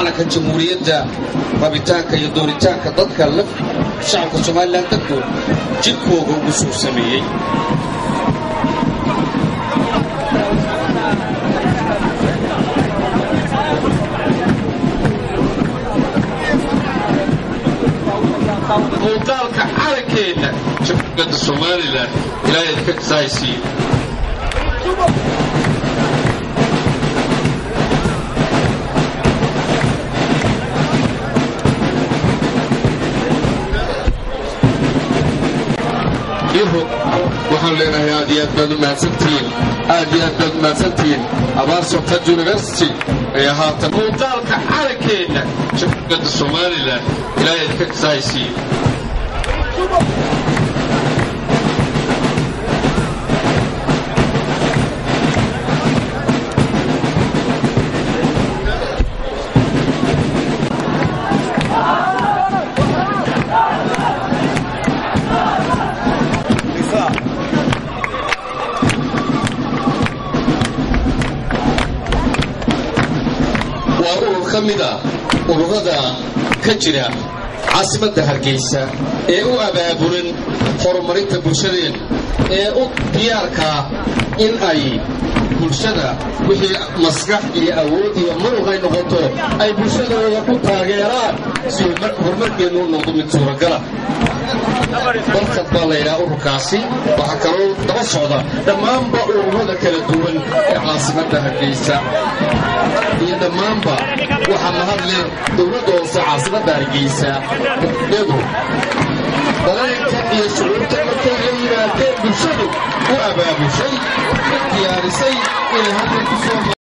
Calanka jamhuuriyadda, rabitaanka iyo dooritaanka dadka laf shacabka Somalilan dadku jidhkooga ugu soo sameeyey. Muuqaalka calankeenna jamhuuriyadda Somalilan, Ilaahay idinka jasaaysiiyo. Iho waxaan leenahay aad iyo aad baad u mahadsantihiin, aad iyo aad baad u mahadsantihiin. Abaarso Taj University ayaa haatan muuqaalka calankeenna jamhuuriyadda Somalilan, Ilaahay idinka jasaaysiiyo. Waa urur ka mid a ururada ka jira caasimadda Hargeysa ee u abaabulan horumarinta bulshadeen, ee u diyaarkaa in ay bulshada wixii maskax iyo awood iyo muruq ay noqoto ay bulshadooda ku taageeraan si horumarkeennu u noqdo mid suuragala. Barkad baa la yidhaha ururkaasi. Waxaa kaloo daba socda dhammaanba ururada kala duwan ee caasimadda Hargeysa iyo dhammaanba. Waxaa mahad leh dowladda hoose caasimadda Hargeysa, iyadu dareenka iyo shucuurta markay la yimaadeen bulshadu u abaabushay, u diyaarisay inay halkan ku soo